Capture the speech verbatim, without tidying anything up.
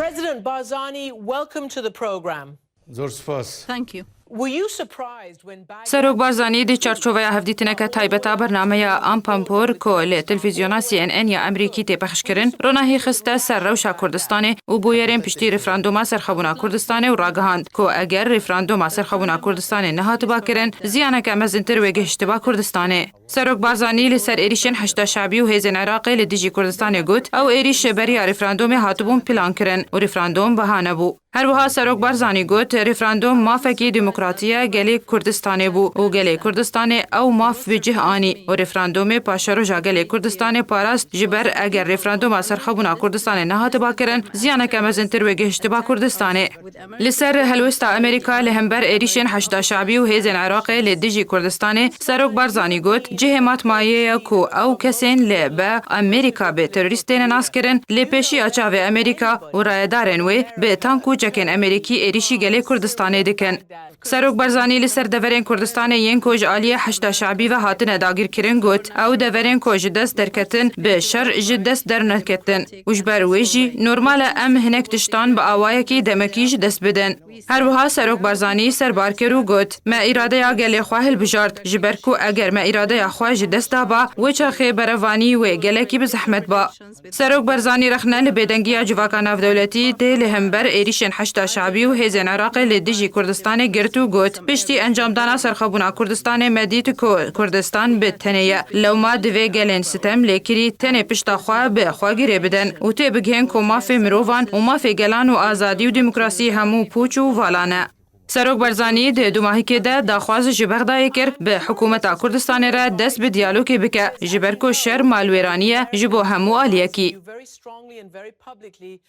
President Barzani, welcome to the program. Zor spas. Thank you. Were you surprised when Baghdad Serok Barzanî di çarçoveya hevdîtineke taybet a bernameya Ampampor ku li televîzyona C N N ya Amerîkî tê pexşkirin, ronahî xiste ser rewşa Kurdistanê û bûyerên piştî referanduma serxebûna Kurdistanê û ragihand ku eger referanduma serxebûna Kurdistanê nehatiba kirin, ziyaneke mezintir wê gihiştiba Kurdistanê. Serok Barzanî li ser êrîşên Heşda Şabî û hêzên Iraqê li dijî Kurdistanê got, ew êrîş beriya referandumê hatibûn plankirin û referandum biha nebû. Her wiha Serok Barzanî got, referandum mafekî demokratî ye gelê Kurdistanê bû û gelê Kurdistanê ew maf bi cih anî û referandumê paşeroja gelê Kurdistanê parast, ji ber eger referanduma serxebûna Kurdistanê nehatiba kirin, ziyaneke mezintir wê gihiştiba Kurdistanê. Li ser helwesta Amerîka li hember êrîşên Heşda Şabî û hêzên Iraqê li dijî Kurdistanê, Serok Barzanî got, cihê matmayê ye ku ew kesên li be Amerîka bi terorîst têne naskirin, lê pêşiya çavê Amerîka û rayedarên wê bi tank û çekên Amerîkî êrîşî gelê Kurdistanê dikin. Serok Barzanî li ser deverên Kurdistanê yên ku ji aliyê Heşda Şabî ve hatine dagirkirin got, ew deverên ku ji dest derketin, bi şer ji dest derneketin û ji ber wê jî normal e em hinek tiştan bi awayekî demekî ji dest bidin. Her wiha Serok Barzanî serbar kir û got, me îradeya gelê xwe hilbijart, ji ber ku eger me îradeya xwe ji dest daba, wê çaxê berevanî wê gelekî bi zehmet ba. Serok Barzanî rexne li bêdengiya civaka navdewletî tê li hember êrîşên Heşda Şabî û hêzên Iraqê li dijî Kurdistanê girt û got, piştî encamdana serxwebûna Kurdistanê me dît ku Kurdistan bi tenê ye. Lewma divê gelên sitem lêkirî tenê pişta xwe bi xwe girê bidin û têbigihên ku mafê mirovan û mafê gelan û azadî û demokrasî hemû pûç û vala ne. Serok Barzanî di dûmahîkê de daxwaz ji Bexdayê kir bi hikûmeta Kurdistanê re dest bi diyalogê bike, ji ber ku şer malwêranî ye ji bo hemû aliyekî. Very strongly and very publicly.